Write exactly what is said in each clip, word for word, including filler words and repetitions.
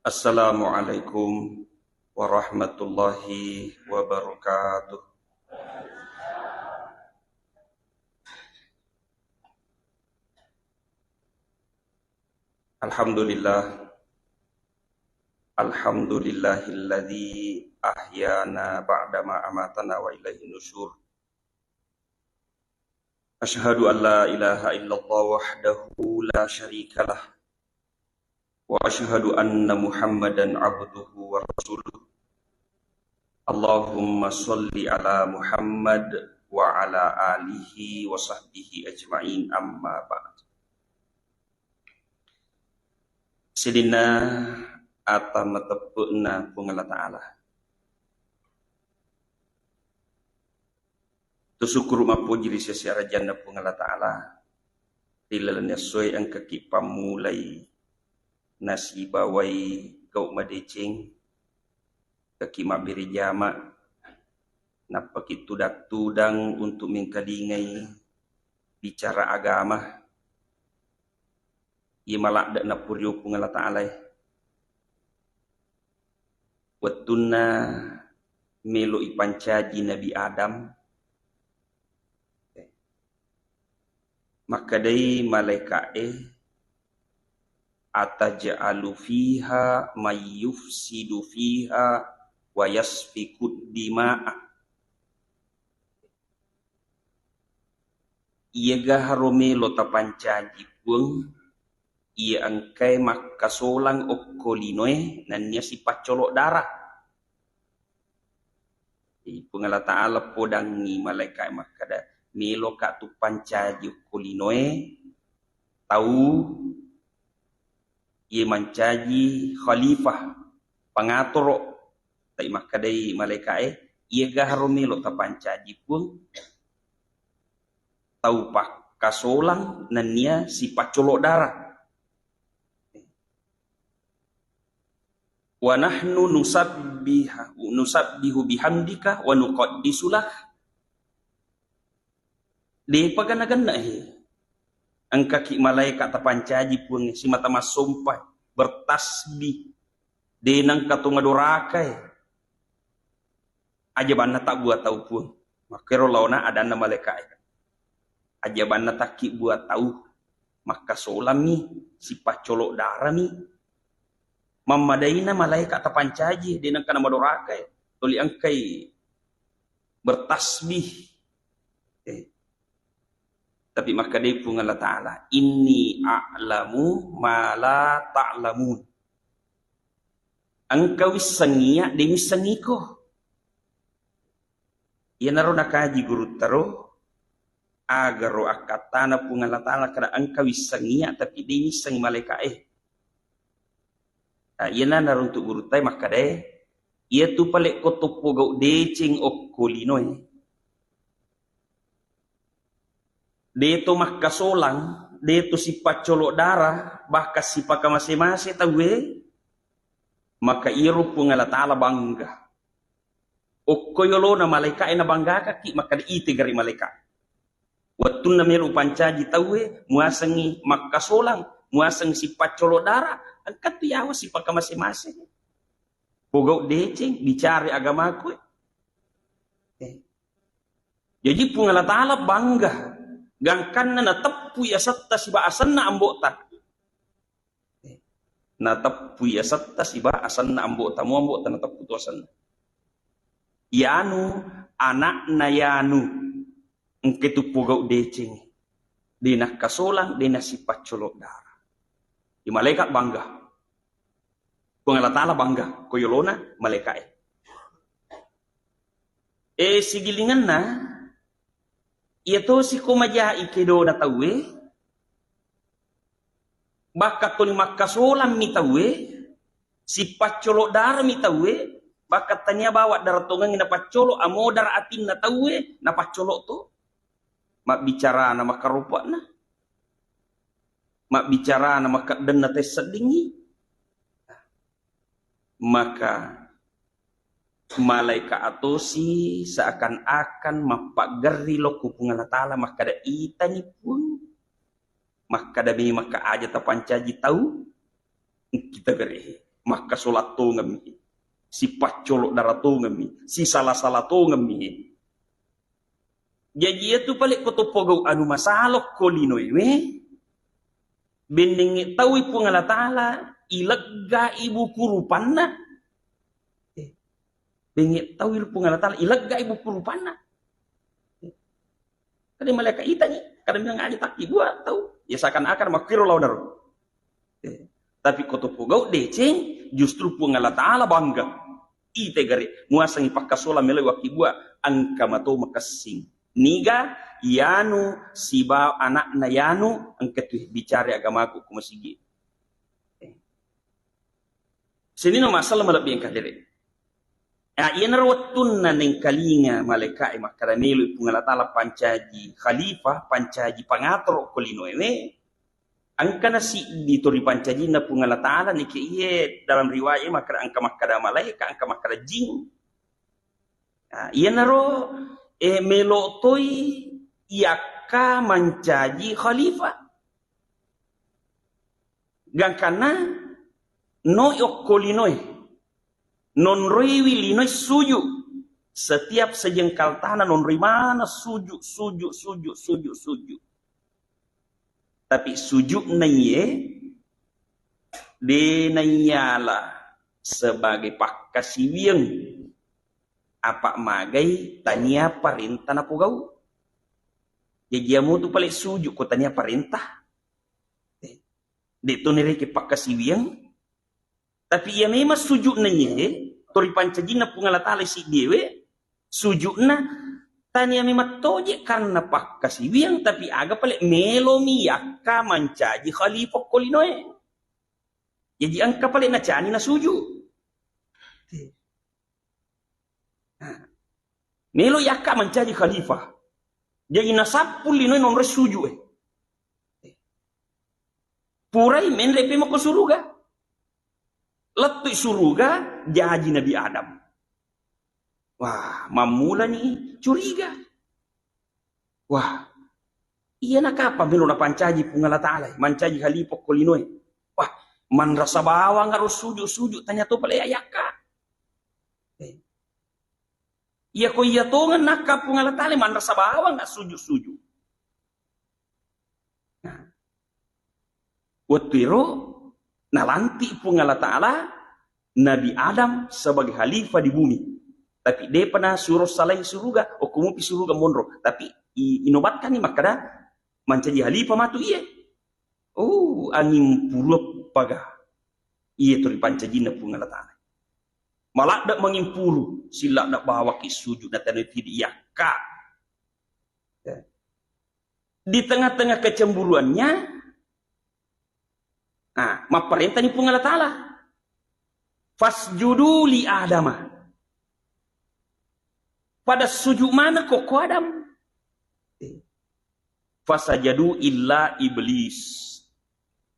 Assalamualaikum warahmatullahi wabarakatuh. Alhamdulillah. Alhamdulillahilladzi ahyana ba'dama amatana wa ilaihin nusyur. Asyhadu an la ilaha illallah wahdahu la syarikalah. Wa asyhadu anna Muhammadan abduhu wa rasuluh. Allahumma shalli ala Muhammad wa ala alihi wa sahbihi ajma'in, amma ba'd. Sininna ata mateppe'na Puang Allah Ta'ala. Tusukkuru mappoji ri sese arajanna Puang Allah Ta'ala, ri lalenna essoe engkaki pammulai nasibawai gau madeceng, engkaki mabbere jama, nappaki tudang-tudang untuk mengkalingai bicara agama. Iye maladde nappurio Puang Allah Ta'ala e. Wettunna melo ipancaji Nabi Adam, makkedai malaika'e, "Ataj'alu fiha may yufsidu fiha wa yasfikud dima'a." Iyegaharo melo tapancaji Puang, iya engkae makkasolang okko linoe nennia sipaccolo dara. Jadi, Puang Allah Ta'ala podangngi malaika'e makkeda, "Meloka tu pancaji okko linoe tau iye mancaji khalifah, pangatoro." Tapi makkedai malaika'e, "Iyegaharo melo tapancaji Puang, tau pakkasolang nennia sipaccolo dara." "Wa nahnu nusabbiha-, nusabbihu bihamdika wa nuqaddisu lak." Depa gana-gana he. Engkaki malaika tapancaji Puang simata massompa, bertasbih. De nengka to madorakae. Ajabanna tabbua tau Puang. Makkero laona adanna malaikae. Ajabanna takkibua tau. Makkasolammi, sipaccolo darami. Mammadaina malaika tapancaji, de nengka na madorakae. Toli engkai bertasbih. Eh. Tapi makkedai Puang Allah Ta'ala, "Inni a'lamu ma la ta'lamun." Engka wisseng iya de misseng iko. Iyanaro nakaji gurutta ro, agaro akkattana Puang Allah Ta'ala kada engka wisseng iya tapi de misseng malaikae. Nah, iyana naruntuk gurutta e makkedae, iyatu pale ko toppo gau deceng okko linoe. De to makkasolang, de to sipaccolo dara, bahkan sipakamase-mase tauwe, maka iyaro Puang Allah Ta'ala bangga. Okko yolona malaikae nabanggakakki, makkeda ite gari malaika. Wettunna melo upancaji tauwe, muasengngi makkasolang, muasengngi sipaccolo dara, engka tu yawa sipakamase-mase. Pogau deceng, bicara agamaku. Eh. Jaji Puang Allah Ta'ala bangga, gangkanna nateppui asetta siba asenna ambo'ta. Nateppui asetta siba asenna ambo'ta, mu ambo'ta nateppu tu asenna. Yanu, anakna Yanu, engka tu pogau deceng. De nakkasolang, de nasipaccolo dara. Di malaikat bangga. Puang Allah Ta'ala bangga, ko yolona malaikae. E, sigilingenna, iya tosi ko majai kedona tauwe, bakka toni makkasolammi tauwe, sipaccolo darami tauwe, bakka tania bawa dara tongengngi napaccolo, amodara atinna tauwe, napaccolo to. Mabbicarana makaropa'na. Mabbicarana makkeddenna tessaddingngi. Maka malaika atosi seakan-akan mappaggerri lokku Puang Allah Ta'ala makkeda, "Itani Puang." Makkeda, "Memang ka aja tapancaji tau?" Kita gere. Makkasola tongemmi, sipaccolo dara tongemmi, sisala-sala tongemmi. Jaji iyatu pale ko to pogau anu masala ko linoe we, bennengnge taui Puang Allah Ta'ala, ileggai buku rupanna. Eh, bennengnge taui Puang Allah Ta'ala, ileggai buku rupanna. Kada malaikat itangi, kada bilang aja takki buat tau. Ya seakan-akan makkiro lao daro. Eh, tapi ko to pogau deceng, justru Puang Allah Ta'ala bangga. Ite gare, muasangi pakkasola meloi wakkibua, engka mato makessing. Niga, yanu siba anakna yanu, engka tu bicara agamaku ku masigi. Eh. Senino masalah malebbi engka dere. Ah, iyanaro wettunna nengkalinga malaika'e makkada meloi Puang Allah Ta'ala pancaji khalifah, pancaji pangatoro ko linoe we. Engkana siddi to ripancajinna Puang Allah Ta'ala nike iye dalam riwayat makkada engka makkada malaika, engka makkada jing. Nah, iyanaro, eh, melo toi yakka mancaji khalifah. Gangkanna noi okko linoe, nonroiwi linoe suju. Setiap sejengkal tanah nonroi mana suju, suju, suju, suju, suju. Tapi sujudna iye de naiyala sebagai pakkasiwiang, apa magai tania parenta napogau. Jaji iyamo tu pale suju ko tania parenta. Eh, de to nereke pakkasiwiang. Tapi iya memang sujudna iye, to ripancajinna Puang Allah Ta'ala siddiewe, sujudna tania memang toje karena pakkasiwiang, tapi aga pale melomi yakka mancaji khalifah ko linoe. Jaji engka pale nacani nasuju. Nah, melo yakka mancaji khalifah. Jaji nasappu linoe nonroi suju e. Purai menre pe mako suruga. Lettui suruga, jaji Nabi Adam. Wah, mammulani curiga. Wah, iyana kapang melo napancaji Puang Allah Ta'ala, mancaji khalifah ko linoe. Wah, manrasa bawang aro suju-suju, tanya to pale ayakka. Eh. Iya ko iya tongeng nakka Puang Allah Ta'ala, manrasa bawang suju-suju. Nah. Wettu ero nalantik Puang Allah Ta'ala Nabi Adam sebagai khalifah di bumi. Tapi depa nasuro salai suruga, okko mupi suruga monro. Tapi i-, inobatkanni makkada mancaji khalifah matu iye. Oh, anging puru paga. Iye tu ripancajinna Puang Allah Ta'ala. Maladde manging puru, siladde bawaki sujud na tanai tidi yakka. Ya. Di tengah-tengah kecemburuannya, nah, mapparentani Puang Allah Ta'ala. Fasjudu li Adama. Pada sujud mana koko Adam? Fasajadu illa iblis.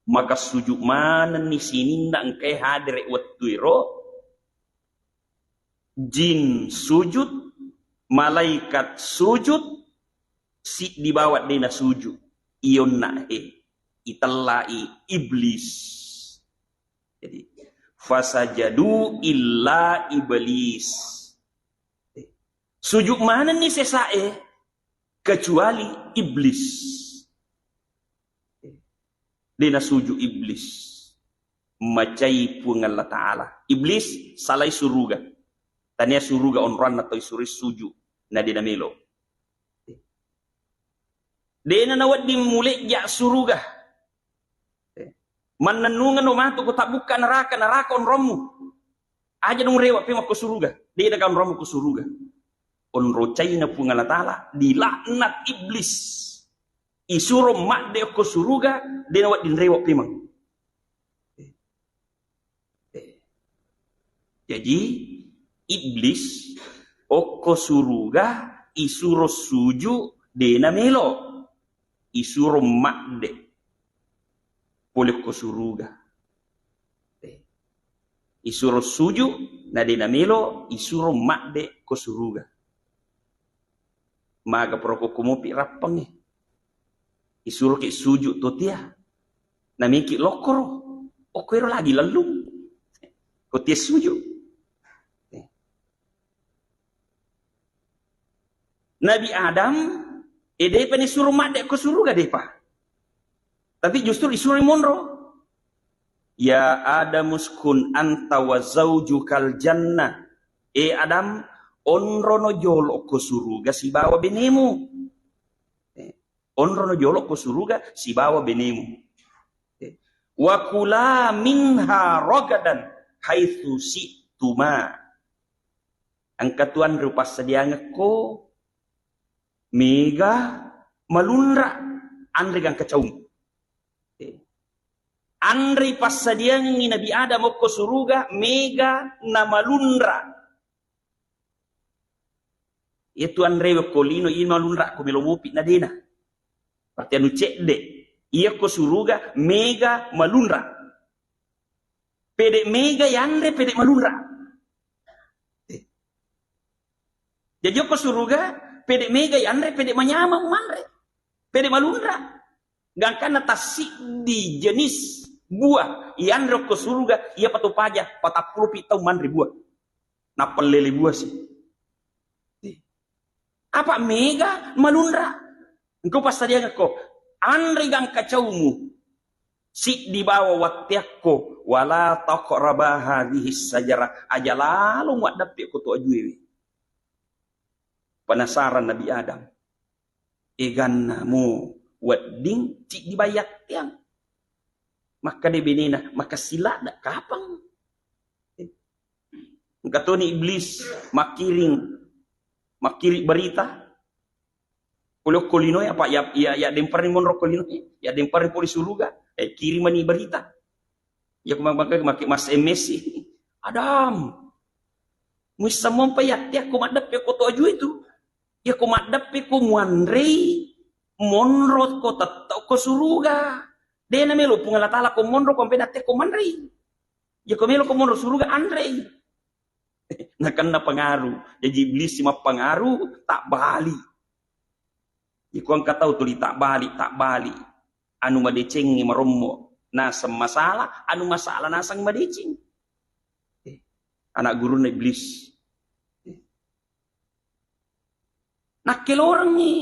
Maka sujud manenni sininna engkae hadere wettu ero. Jin sujud, malaikat sujud, siddi bawang de nasujud. Iyonna he, itellai iblis. Jadi, fasajadu illa iblis. Sujud manenni sesae kecuali iblis. De nasujud iblis. Macai Puang Allah Ta'ala. Iblis salai suruga. Tania suruga onroanna tau suroi sujud. Na de namelo. Dena nawedding mulejja suruga. Mannennungeng no matu ko tabbukka neraka, neraka onrommu. Aja dong rewa pe makko suruga. Dena ga onrommu ko suruga. Onro caina Puang Allah Ta'ala, dilaknat iblis. Isuro madde okko suruga, dena wedding rewa pemeng. Jaji, iblis okko suruga, isuro suju, dena melo. Isuro madde pole okko suruga. Eh. Isuro suju, na de namelo, isuro madde ko suruga. Maga pura ko mopi rappangnge. Isuro ke suju to tia. Nameki lokkoro. Okko ero lagi lellung. Ko tiassuju. Nabi Adam, e depa ni suro madde ko suruga, depa. Tapi justru isuro monro. Ya Adam uskun anta wa zaujukal jannah. E Adam, onrono jolo ko suruga sibawa benemu. Eh, onrono jolo ko suruga sibawa benemu. Eh, wa kula minha ragadan haitsu syi'tuma. Engka tu anre upassadiangekko mega malunra anre gangka caumu. Eh, anre passadiangengngi Nabi Adam okko suruga mega na malunra. Iyatu anrewe ko lino, iya malunra ko melo mopi na dena. Berarti anu cedde. Iya ko suruga mega malunra. Pede mega yanre, pede malunra. Eh. Jadi ko suruga, pede mega yanre, pede manyameng manre. Pede malunra. Gangkanna tassiddi jenis buah yanre ko suruga, iya patopaja, patappulo pi tau manre buah. Nappellele buasi. Apa mega malunra? Engkau passadiangekko, anre gangka caumu siddi bawa watteakko, wala taqraba hadhihi syajara, aja lalo muaddeppe ko to ajuewe. Penasaran Nabi Adam. Eganna mo wedding ciddi bayatteang. Makkeda benena, maka siladda kapang. Engka toni iblis makkiring, makkiring berita. Pole okko linoe, apa ya, ya, ya dempar ni monro okko linoe, ya dempar ni pole suruga, eh, kirimani berita. Ya, ko ma-, maka make mas M S i. Adam, muissa mompa yatteakko maddeppe ko to aju itu. Ya ko maddeppe ko muanrei, monro ko tettau ko suruga. Dena melo Puang Allah Taala ko monro ko ampe natte ko manrei. Ya ko melo ko monro suruga anrei. Nakenna pengaruh. Jadi iblis mappengaruh, tak bali. Iko engka tau tuli tak bali, tak bali. Anu madecengnge marommo naseng masalah, anu masalah naseng madeceng. Eh, anak gurunna iblis. Eh. Nakkelorengngi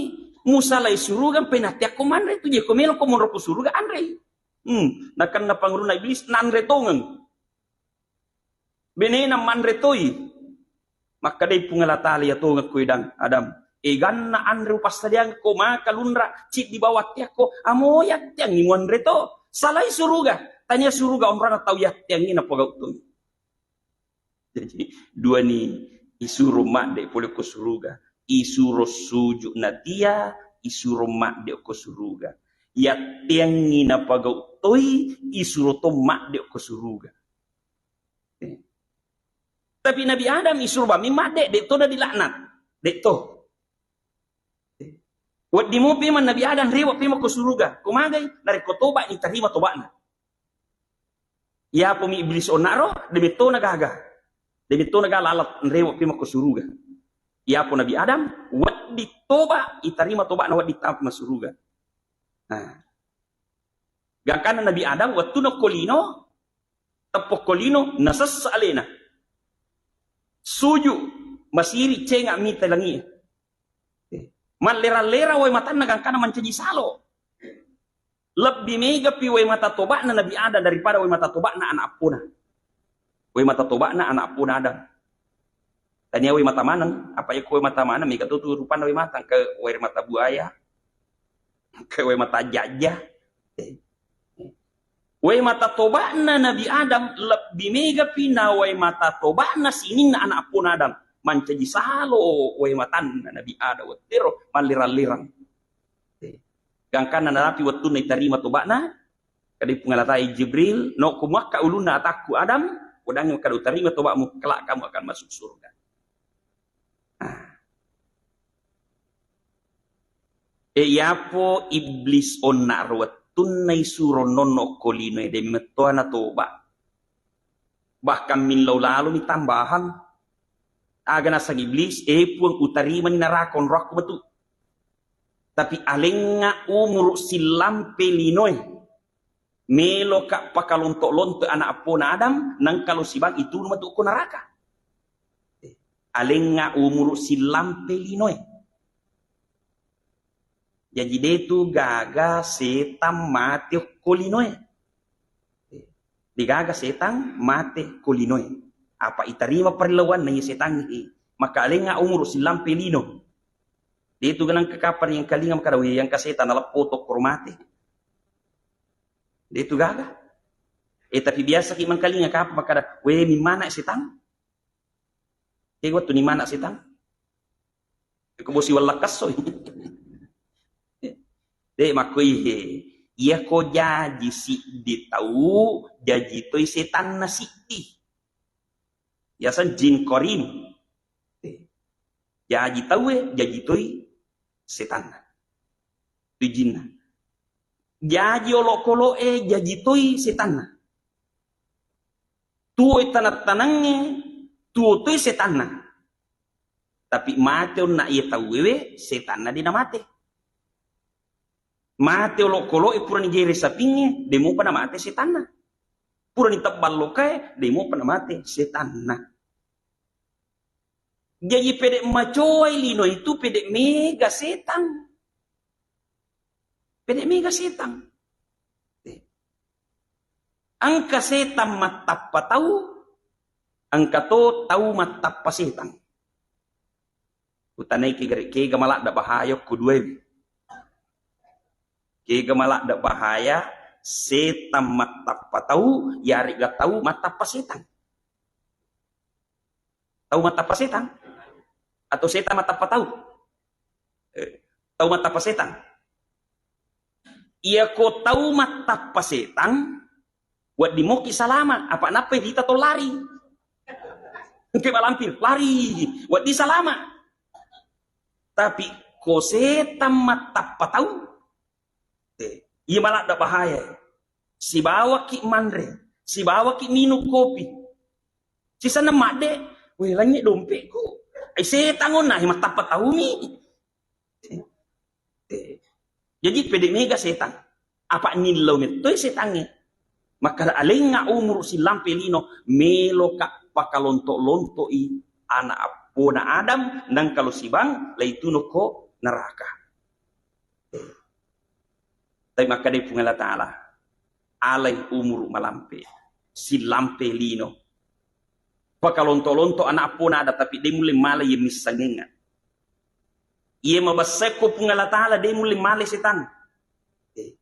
musalai suruga, penattiakko manre tu, jeko melo ko monro ko suruga anrei. Hmm, nakenna pangurunna iblis nanre tongeng. Benena manre toi. Makkedai Puang Allah Taala, iya tongeng ko idang, Adam. Eganna anre upassadiang ko maka lunra ciddi bawa attiakko, amo yattiangngi muanre to. Salai suruga, tania suruga onrona tau yattiangngi napogau toi. Jadi, duani isuro madde pole ko suruga. Isuro suju natia, isuro madde ko suruga. Yattiangngi napogau toi, isuro to madde ko suruga. Eh. Tapi Nabi Adam isuro bammi madde, de to na dilaknat. De to. Eh. Wedding mopi memang Nabi Adam rewe memang ko suruga. Ko magai? Narekko toba ni tarima tobana. Iyapo mi iblis onnaro, de metto na gaga. De metto na gaga lalat rewe memang ko suruga. Iyapo Nabi Adam, wedding toba, itarima tobana wedding tama suruga. Nah. Gangkanna Nabi Adam, wettunna okko lino, teppo okko lino, nasessa alena. Suju, masiri, cenga mita langi. Mallera-lera wae matanna gangkanna mancaji salo. Lebbi megapi wae mata toba'na Nabi Adam daripada wae mata toba'na ana' appona. Wae mata toba'na ana' appona Adam. Tania wae mata maneng, apa iya ko wae mata maneng, mega to tu rupanna wae mata, engka wae mata buaya, engka wae mata ajja-ajja. Eh. Wae mata toba'na Nabi Adam lebbi megapi na wae mata toba'na sininna ana' appona Adam. Mancaji salo wae matanna Nabi Adam wettero mallirang-lirang. Eh. Gangkanna narapi wettunna itarima toba'na, kadai Puang Allah Ta'ala, "Jibril, nokko muakka ulunna atakku Adam, udangngi makkada utarima toba'mu, kelak kamu akan masuk surga." Nah. E, iyapo iblis onna ro wettunna isuro nonno ko linoe, de mettoa natoba. Bahkan millau lalomi tambahang. Aga naseng iblis, "E Puang, utarimani naraka onroakku metu. Tapi alengnga umuru sillampe linoe." Meloka pakalonto-lonto anak appona Adam, nangka lo sibang itu matu ko neraka. Alengnga umuru sillampe linoe. Jaji detu gaga setang mate ko linoe. Degaga setang mate ko linoe. Apa itarima parellauanna iya setangnge. Maka alengnga umuru sillampe lino. Detu ganang kekapar yang kalinga makada, "Weh, yang ka setang naleppo tokkoro mate." Detu gaga. Eh, tapi biasa ki mangkalinga kapa makada, "Weh, mimmana setang." Ke wettu ni mana setang? Ko bosi walla kassoi. De makkoi he. Iya ko jaji siddi tau, jaji toi setanna siddi. Yaseng jin korin. Jaji taue, jaji toi setanna. Toi jinna. Jaji olokoloe, jaji toi setanna. Tuoi tanang-tanangnge, tuo toi setanna. Tapi mate onna iye tauwewe, setanna de namate. Mate olokoloe purani gere sapingnge, de mopa namate setanna. Purani tebbang lokae, de mopa namate setanna. Jaji pede macoai lino itu pede mega setang. Pede mega setang. Eh. Engka setang mattappa tau, engka to tau mattappa setang. Utanai ke gare-, kega maladda bahaya ko duae. Kega maladda bahaya setang mattappa tau, yarega tau mattappa setang. Tau mattappa setang? Atau setang mattappa tau? Eh, tau mattappa setang. Iya ko tau mattappa setang, wedding moki salama, apa nappai rita to lari. Engke malampir, lari, wedding salama. Tapi ko setang mattappa tau, eh, iya maladda bahaya. Sibawaki manre, sibawaki minung kopi. Sisenna madde, "Weh, lanye dompetku." Ai setang onna, ai mattappa taumi. Eh, eh. Jaji pede mega setang. Apa nillau mettoi setangnge. Makkada alengnga umuru sillampe lino, meloka pakalonto-lontoi anak appona Adam, nangka lo sibang, laituno ko neraka. Tapi makkadai Puang Allah Ta'ala, alai umuru malampe, sillampe lino. Pakalonto-lonto anak appona ada, tapi de mulle male iye missengengnga. Iye mabessai ko Puang Allah Ta'ala, de mulle male setang. Eh.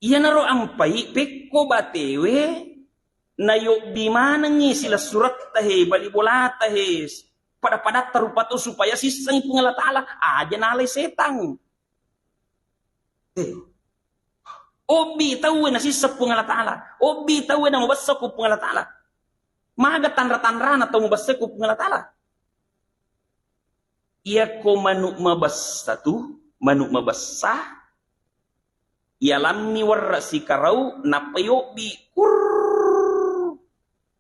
Iyanaro ampai pekko batewe, nayobbi manengngi silessuretta he, bali bolata he, pada-padatta rupa tau supaya sissengngi Puang Allah Ta'ala, aja nalai setang. Eh. Obbi tauwe nasisseng Puang Allah Ta'ala, obbi tauwe namabessa ko Puang Allah Ta'ala. Maga tanra-tanrana tau mabessa ko Puang Allah Ta'ala. Iyako manu mabessa tu, manu mabessa, iyalammi werre sikarau, nappa yobbi, kurr.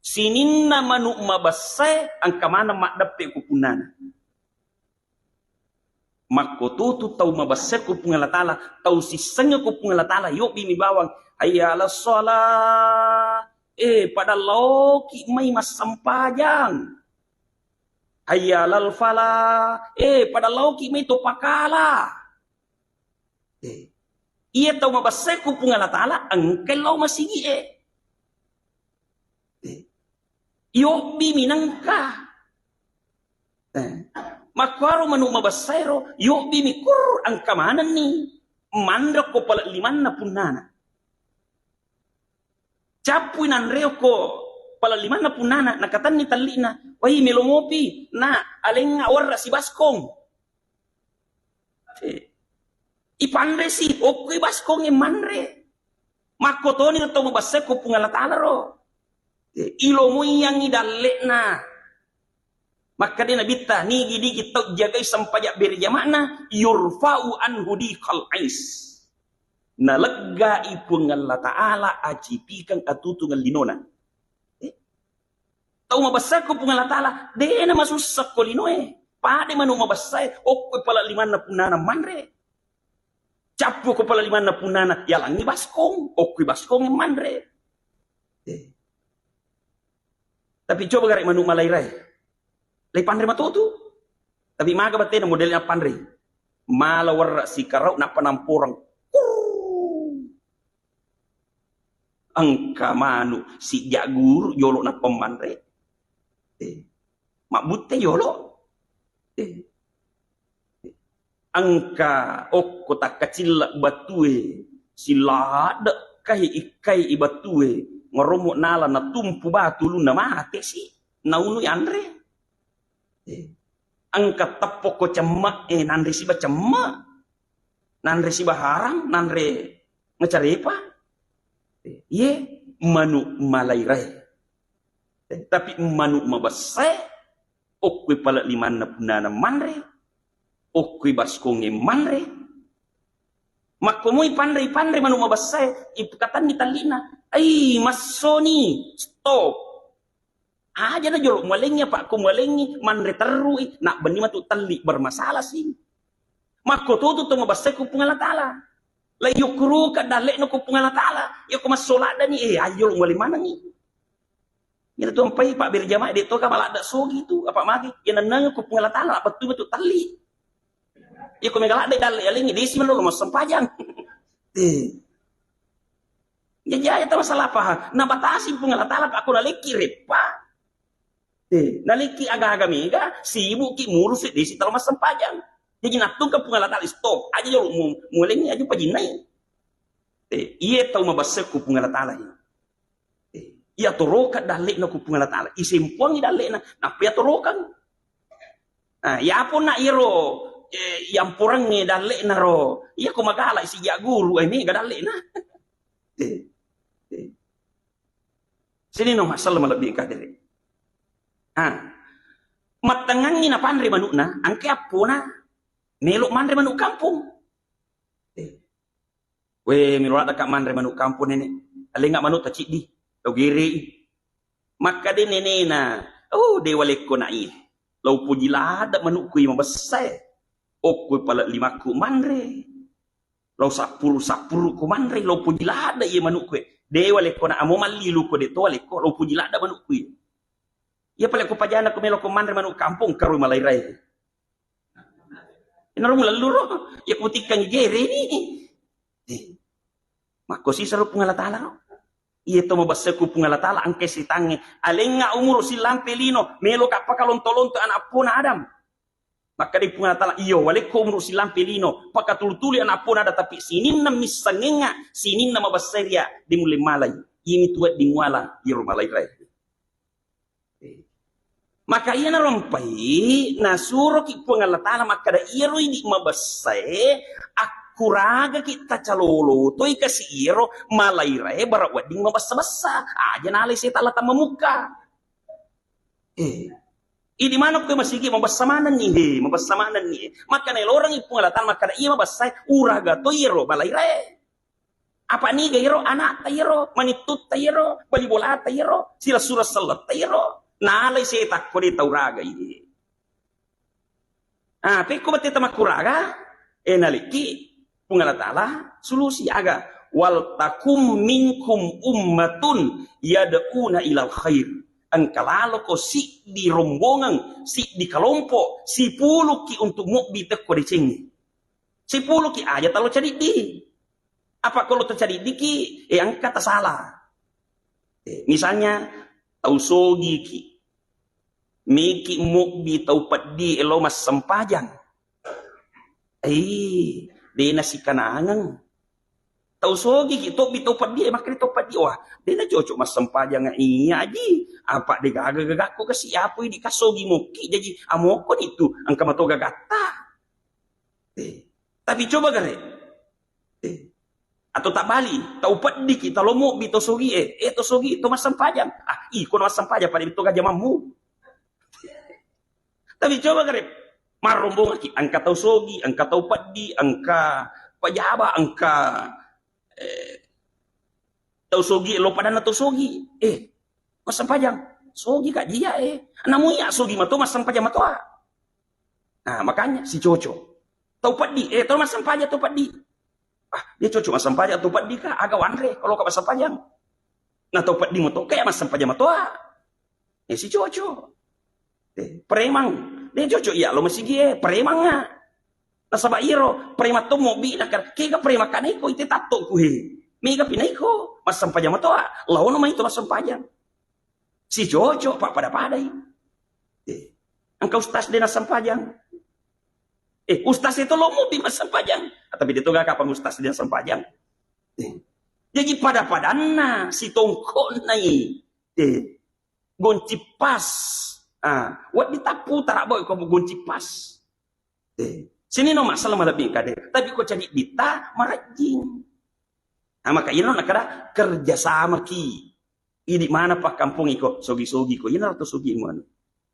Sininna manu mabessae engka maneng maddeppe ko punnana. Makkototu tau mabessae ko Puang Allah Ta'ala, tau sissengnge ko Puang Allah Ta'ala, yobbi mi bawang, "Hayya 'alas shalah, eh, pada laoki mai massempajang. Hayya 'alal falah, eh, pada laoki mai to pakala." Eh, iya tau mabessae ko Puang Allah Ta'ala, engkai lao masigi'e. Eh, yobbi mi nengka. Eh, makkuaro manu mabessaero, yobbi mi kurr engka manenni. Manre ko pale limanna punnana. Cappui nanreo ko pale limanna punnana, nakatenni telli'na, "Wai, melo mopi, na, alengnga werre sibaskong." Eh, ipanresi, okkoi baskongnge manre. Makkotoni tau mabessae ko Puang Allah Ta'ala ro. Eh, ilomoiyangngi dalle'na. Makkeda Nabitta, nigi-nigi tau jagai sempajang berjama'na, yurfa'u anhu diqal ais. Naleggai Puang Allah Ta'ala acipikeng atutungeng linona. Eh? Tau mabessae ko Puang Allah Ta'ala, de namasussa ko linoe. Pade manu mabessae, okko pala limanna punnana manre. Cappu ko pala limanna punnana, yalangngi baskong, okkui baskong manre. Eh. Tapi coba gare manu malairae. Lei panre matotu. Tapi maga batena model na panre. Mala werra sikarau nappa namporang. Kurr. Engka manu sijak guru jolo nappa manre. Eh. Mabbutte jolo. Eh. Engka okko takkacilla battue, siladde kai ikkai i battue, ngarommo nala natumpu batu ulunna mate si, naunu yanre. Eh, engka teppo ko cemme, eh, nanre siba cemme, nanre siba harang, nanre macarepa. Eh, iye manu malairae. Eh, tapi manu mabessae, okkoi pale limanna punnana manre, okkoi baskongnge manre. Makkomoi panre, panre manu mabessae, ipukatanni talli'na. Ai, massoni, stop. Aja na jolo mualengngi, apa ko mualengngi, manre terrui, nabbenni matu telli bermasalah si. Makko tutu to mabessae ku Puang Allah Taala. La yukruka dalle'na ku Puang Allah Taala. Yako massoladani, eh, aja jolo mualeng manengngi. Iyana tu ampai pabbere jamaah de' toga maladde' sogi tu, apa magi? Iya nennengeng ku Puang Allah Taala, bettu-bettu talli. Iya ko mega ladde' dalle' alengngi, desi melolo massempajang. Eh. Jaji aja tau masalah paham. Nabatasi Puang Allah Taala, apa ko nalekki reppa. Eh, nalekki aga-aga mega, sibukki murusi desi tau massempajang. Jaji nattungka Puang Allah Taala, stop. Aja jolo mu-, mualengngi, aja pajinnai. Eh, iya tau mabessae ku Puang Allah Taala. Eh, iya torokang dalle'na ku Puang Allah Taala. Isempoangngi dalle'na, nappa iya torokang. Nah, iya ponna iyaro, eh, yamporengnge dalle'na ro. Iya ko magala sijak guru, eh, mega dalle'na. Eh, eh. Sini no masalah malebbi kadere. Ah. Mattengngangngi napanre manu'na, angke appona, melo manre manu kampong. Eh. We, melo laddaka manre manu kampong, Nene. Alengnga manu taciddi, tau gerei. Makkade nenena, "Oh, de' walekko na iye. Lau poji ladde' manukku iye mabessae. Okko pale limakku manre. Lau sappuru-, sappurukku manre, lau poji ladde' iye manukku e. De' walekko na amo malliluko de' to walekko, lau poji ladde' manukku iye." Iya pale ko pajana ko melo ko manre manu kampong karo malairae. Inaro mulelluro, iya kutikkangngi gereni. Eh, makkosi saro Puang Allah Taala ro. Iya to mabessae ku Puang Allah Taala angke sitangnge. Alengnga umuru sillampe lino, melo ka pakalonto-lonto ana' appona Adam. Makkeda Puang Allah Taala, "Iyo, walekko umuru sillampe lino, pakatulu-tuli ana' appona Adam, tapi sininna missengngengnga, sininna mabessae ria, de' mulle malai." Iyami tu wedding muala, iyaro malairae. Maka iyanaro ampai nasuroki Puang Allah Taala makkeda, iyaro idi' mabessae akkuragaki tacalolo toi kasi iyaro malairae bara wedding mabessa-bessa. Aja nalai setang latang mamukka. Eh. Idi' maneng ko masigi mabessa manenni, he, mabessa manenni. Maka naelorengngi Puang Allah Taala makkeda iya mabessae uraga to iyaro malairae. Apa niga iyaro ana'ta iyaro, manittutta iyaro, bali bolata iyaro, silessureng selletta iyaro. Nalai setang ko de' tau raga iye. Ah, pekko bette tamakkuraga, eh, nalekki Puang Allah Taala sulusi aga, "Wal takum minkum ummatun yad'una ilal khair." Engka laloko siddi rombongang, siddi kalompo, sipuluki untuk mobbi tekko decengnge. Sipuluki aja talo cadiddi. Apa ko lo to cadiddiki, eh, engka tasala. Eh, misalnya, tau sogiki, meki mobbi tau peddi elo massempajang. Eh, de' nasikanangeng. Tau sogiki, tobbi tau peddi, eh, makkeda tau peddi, wah, de' nacocok massempajang iya aji. Apa de' gaga gagakko kasi, apa idi' kasogi mokki, jaji amokko ni tu, engka mato gagatta. Eh, tapi coba gare. Eh, atau tabbali, tau peddiki, talo mobbi, tau sogi, eh, eh, tau sogi, tau massempajang. Ah, iko na massempajang, pada itu gajah mammu. Tapi coba gare, marrombongaki, engka tau sogi, engka tau peddi, engka pejaba, engka, eh, tau sogi, lo padanna tau sogi. Eh, massempajang. Sogi ka jia, eh. Namu iya sogi mato, massempajang matoa. Nah, makanya si Coco. Tau peddi, eh, tau massempajang tau peddi. Ah, de cocok massempajang tau peddi ka, aga wanre kalau ka massempajang. Na tau peddi moto ka ya massempajang matoa. Eh, si cocok. Eh, premang, de cocok iya lo masigi e, premang nga. Nasaba iyaro premang to mobbi nakar, kega premang kana iko ite tatto ku he. Mega pina iko massempajang matoa, laono mai to massempajang. Si cocok, pak pada-padai. Eh, engka ustaz de nassempajang. Eh, ustaz itu lo mobbi massempajang. Ah, tapi de to ga kapang ustaz de nassempajang. Eh. Jadi pada-padanna sitongkonnai. Eh. Gonci pas. Ah, wedding tappu tarabau ko gonci pas. Eh, sini no masalah malebbi kade. Tapi ko cari dita marajing. Nah, maka ino nakada kerja sama ki. Idi mana pak kampung iko sogi-sogi ko ino to sogi mana.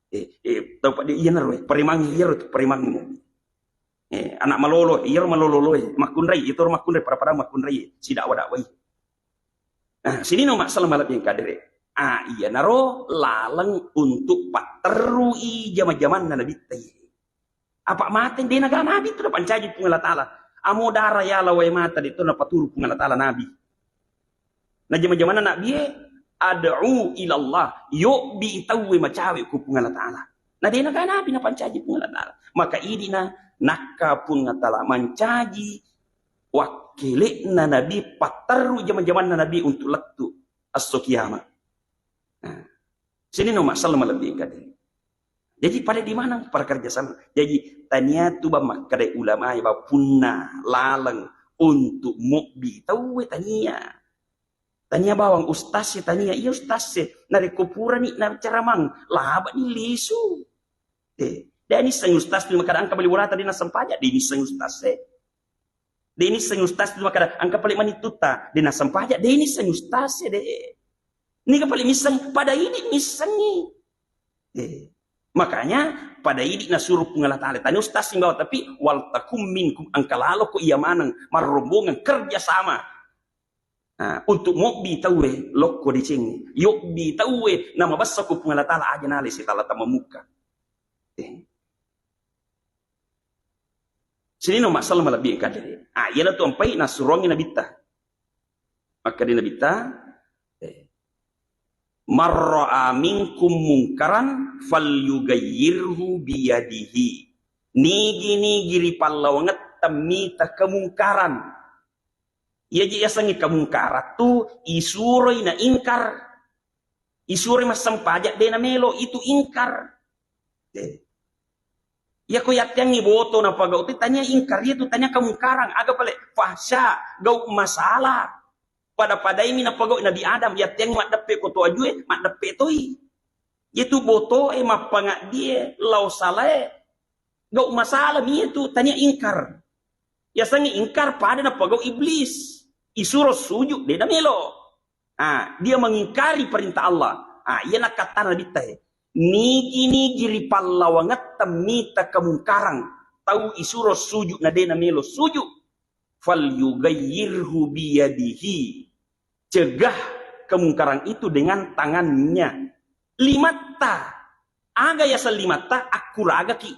Eh, eh, tau pak di ino ro, eh, parimang iyaro tu parimang mo. Eh, anak malolo, iyaro malolo lo, eh, makkunrai, iyaro makkunrai, pada-pada makkunrai, eh, sidakwa-dakwai. Nah, sini no masalah malebbi kade. Ah, iyanaro laleng untuk patterui jama-jamanna Nabitta iye. Apa mate de naga Nabi tu napancaji Puang Allah Taala. Amo dara yala wae mata de to napaturu Puang Allah Taala Nabi. Na jama-jamanna Nabi e, ad'u ilallah, yobbi tauwe macawe ku Puang Allah Taala. Na de naga Nabi napancaji Puang Allah Taala. Maka idina nakka Puang Allah Taala mancaji wakkele'na Nabi, patterru jama-jamanna Nabi untuk lettu esso kiamat. Nah, sini no masalah malebbi kade. Jadi pada di mana para kerja sama. Jadi tania tu ba makkada ulama ba punna laleng untuk mobbi tauwe tania. Tania bawang ustaz e tania, iya ustaz e. Narekko purani na ceramang, laba ni lisu. Eh, de nisseng ustaz tu makkada engka bali bolata de nassempajang, de nisseng ustaz e. De nisseng ustaz tu makkada engka pale manittutta, de nassempajang, de nisseng ustaz e de. Niga pale misseng, pada idi missengi. Eh. Makanya pada idi nasuru Puang Allah Taala. Tani ustaz simbawa tapi wal takum minkum engka lalo ko iya maneng marrombongan kerja sama. Nah, untuk mobbi tauwe lokko deceng, yobbi tauwe namabessa ko Puang Allah Taala aja nale sitala tamamukka. Eh. Sini no masalah malebbi engka dere. Ah, iyana tu ampai nasuruangi nabitta. Makkeda nabitta, eh, "Marra'a minkum mungkaran falyughayyirhu biyadihi." Nigi-nigi ripallawangetta mita kemungkaran. Iyaji yasengnge kemungkaran tu isuroi na ingkar. Isuroi massempajang de namelo, itu ingkar. Eh. Iyako yatteangngi boto napagau te tania ingkar, iya tu tania kemungkaran, aga pale fahsya, gau masalah. Pada-padaimi napagau Nabi Adam, yatteangngi maddeppe ko to ajue, maddeppe toi. Iya tu boto e, mappangaddi e, lao salae, gau masalah mi itu tania ingkar. Yasengnge ingkar pada napagau iblis. Isuro sujud de namelo. Ah, dia mengingkari perintah Allah. Ah, iya nakkattana nabitta e. Nigi-nigi ripallawangetta mita kemungkaran, tau isuro sujud na de namelo sujud, falyughayyirhu biyadihi. Cegah kemungkaran itu dengan tangannya. Limatta. Aga yaseng limatta? Akkuragaki.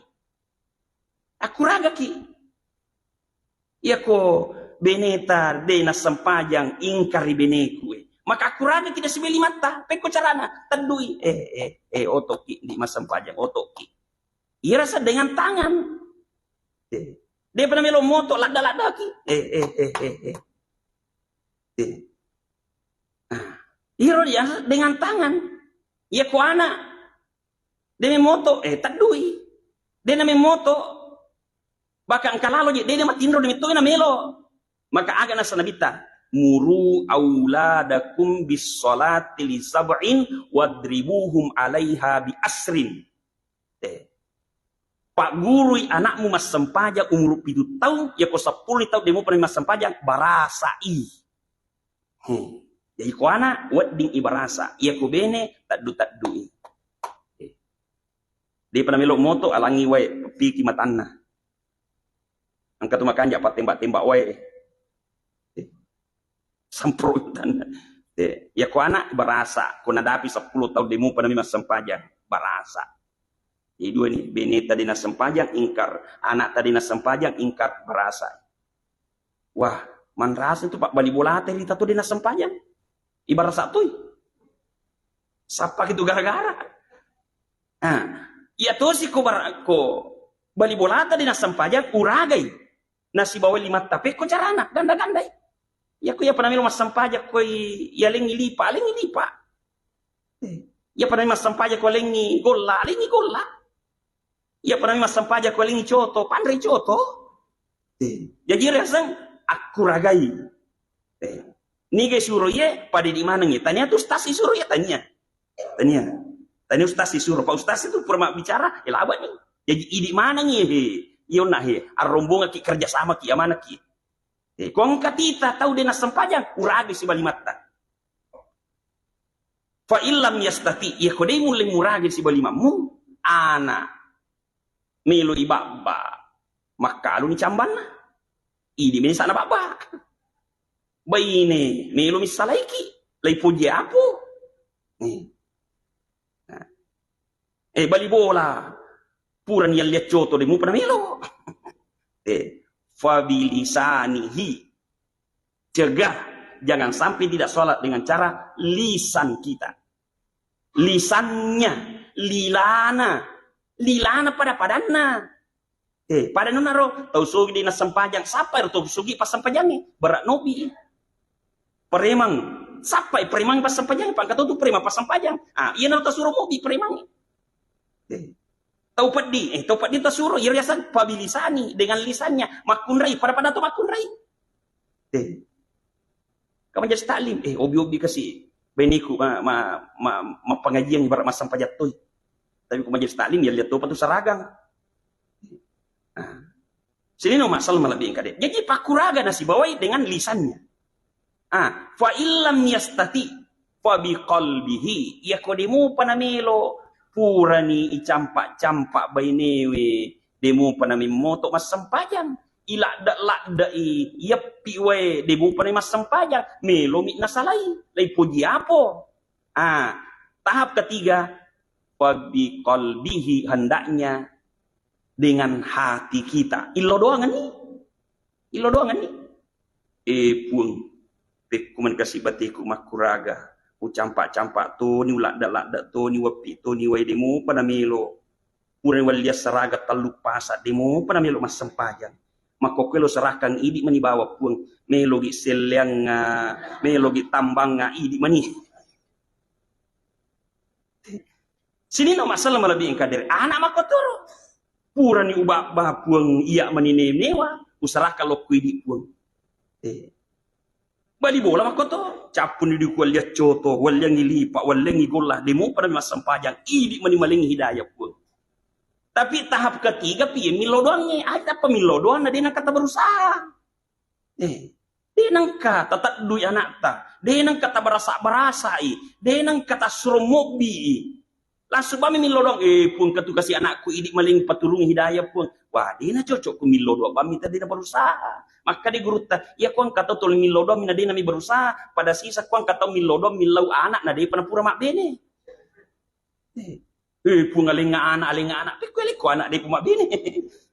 Akkuragaki. Iyako beneta de nassempajang, ingkari beneku e. Maka akkuragaki de sibawa limatta. Pekko carana? Teddui. Eh, eh, eh, otoki, di massempajang, otoki. Iyarasa dengan tangan. Eh. Depa namelo moto, ladda-laddaki. Eh, eh, eh, eh, eh. Eh. Ah. Iyaro dia dengan tangan. Iyako anak. De memoto, eh, teddui. De namemoto. Bahkan engka lalo je, de matinro de metto namelo. Maka aga nasa nabitta, "Muru auladakum bis salati li sab'in wadribuhum alaiha bi asrin." Eh. Paggurui anakmu massempajang umuru pitu taung, yako seppulo taung de mupa massempajang, barasai. Hmm. Jadi ko anak, wedding ibarasa. Iya ko bene, taddu-taddui. Eh. Depa namelo moto, alangi wae, piki matanna. Engka tu makanja pattembak-tembak wae. Eh. Semprot matanna. Eh. Iya ko anak, barasa. Ko nadapi seppulo taung de mupa nami massempajang. Barasa. Jadi dua ni, bene tadi nassempajang, ingkar. Anak tadi nassempajang, ingkar, barasa. Wah, Manrasa tu, Pak, bali bolata rita tu de' nassempajang. Ibarat sattui. Sappa ki tu gara-gara. Nah, iya tosi ko bar-, ko bali bolata de' nassempajang, uragai. Nasibawai limatta pekko carana, ganda-gandai. Iya ko iya pada melo massempajang koi, iya lengi lipa, lengi lipa. Eh, iya pada massempajang ko lengi golla, lengi golla. Iya pada massempajang ko lengi coto, panrei coto. Eh, jaji riaseng akkuragai. Eh, niga suro iye, pada idi maneng iye. Tania tu ustaz suro iye, tania. Tania. Tania ustaz suro. Pak ustaz itu pura mabbicara, eh, laba ni. Jaji idi maneng iye, he. Iyo na he. Arrombongaki kerja sama ki, amanaki. Eh, ko engka tita tau de' nassempajang, uragai siba limatta. Fa illam yastati, iya ko de' mulle muragai siba limammu, ana melo ibabba, makkaluni cambanna. Idi meni sana babba. Baine melo missalaiki, lai poji apo. Eh. Nah. Eh, bali bola. Purani yalliang coto de' mupa namelo. Eh, fabilisanihi. Cegah, jangan sampai tidak sholat dengan cara lisan kita. Lisannya, lilana, lilana pada-padanna. Eh, pada nunaro, tau sugi de' nassempajang, sappa ero tau sugi passempajangnge, berat nobi. Premang, sappa premang passempajangnge, pangka tau tu premang passempajang. Ah, iya naro tasuro mobi premang. Eh. Tau peddi, eh, tau peddi tasuro, iya riaseng fabilisani, dengan lisannya, makkunrai, pada-pada tu makkunrai. Eh. Ka majelis taklim, eh, obi-obi kasi baineku ma-, ma-, ma-, mappangajiang ibarat massempajang toi. Tapi ko majelis taklim, iya lihat topa tu saragang. Nah. Sini no masalah malebbi engka de'. Jaji pakkuraga nasibawai dengan lisannya. Ah, fa illam yastati fa biqalbihi. Iya ko de' mupa namelo, purani icampa-campa bainewe, de' mupa namimmoto massempajang. Iladde-laddei, iyeppi wae, de' mupa namassempajang. Melomi nasalai, lai poji apo. Ah, tahap ketiga, fa biqalbihi, hendaknya dengan hati kita. Illo doangan ni. Illo doangan ni. Eh, Puang, pekko mani kasi bateku makkuraga, ucampa-campa toni, uladda-ladda toni, weppi toni, wae de' mupa namelo. Pura walliang saraga tellu pasa, de' mupa namelo massempajang. Makkokkoe lo serahkan idi mani bawa Puang, melogi selleangnga, melogi tambangnga, idi mani. Sininna masalah malebbi engka dere. Anak makkotoro. Purani ubabba Puang, iya mani newa, userahkan lokku idi Puang. Eh. Bali bola makkoto, cappuni di kualliang coto, walliangi lipa, walliangi golla, de' mupa nami massempajang, idi mani malengi hidayah Puang. Tapi tahap ketiga pi millau doangnge, aja tappa millau doang na de' nengka taberusaha. Eh, de' nengka tateddui anakta, de' nengka tabarasa-barasai, de' nengka tassuro mobbii. Langsung bammi millau doang, eh, Puang, katu kasi anakku idi malengi paturungi hidayah Puang. Wah, de' na cocok ku millau doang bammi ta de' na berusaha. Makkeda gurutta, iya ko engka tau tuli millau doang mi na de' nami berusaha, pada sisa ko engka tau millau doang millau anak na de'pa napura mabbene. Eh, eh, Puang, alenga anak, alenga anak, pekko alekko anak de'pa mabbene.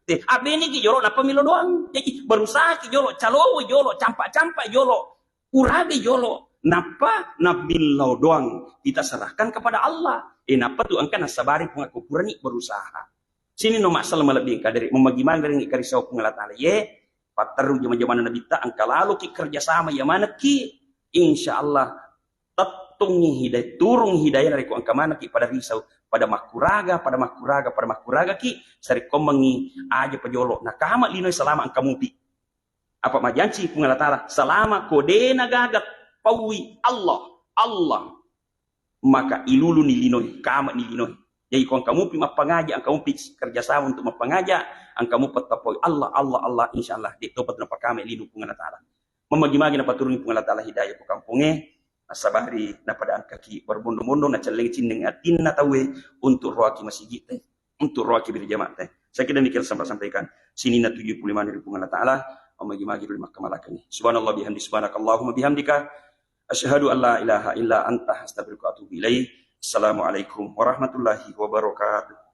Eh, abbeneki jolo nappa millau doang. Jadi berusaha ki jolo, calowoi jolo, campa-campa jolo. Urabe jolo, nappa nabbillau doang kita serahkan kepada Allah. Eh, nappa tu engka nassabari Puang ko purani berusaha. Sininna masalah malebbi engka dere, memagi-magi ri karisau Puang Allah Taala. Ye, patterru jama-jamana nabitta, engka laloki kerjasama iya manekki, insya Allah tettungi hidayah, turung hidayah narekko engka manekki pada risau, pada makkuraga, pada makkuraga, pada makkuraga ki, sarekkoammengi aja pajolo, nakama linoe selama engka mupi. Apa majanci Puang Allah Taala, selama ko de' na gaga paui Allah, Allah, maka iluluni linoe, kamani linoe. Jadi ko engka mupi mappangaja, engka mupi kerjasama untuk mappangaja, engka mupi tappaui Allah, Allah, Allah, insya Allah, de' topa tu napakama lino Puang Allah Taala. Memagi-magi napaturungi Puang Allah Taala hidayah ko kampongnge, nasabari napada engkaki berbondo-bondo, nacelleng cinneng atinna tauwe untuk roaki masigi'te. Untuk roaki berjamaah te. Saya kira demikian sampai sampaikan. Sininna tujuh puluh lima ribu Puang Allah Taala, memagi-magi dulu makkamalakan. Subhanallah bihamdi, subhanakallahumma bihamdika. Asyhadu an la ilaha illa anta, astaghfiruka wa atubu ilaik. Assalamualaikum warahmatullahi wabarakatuh.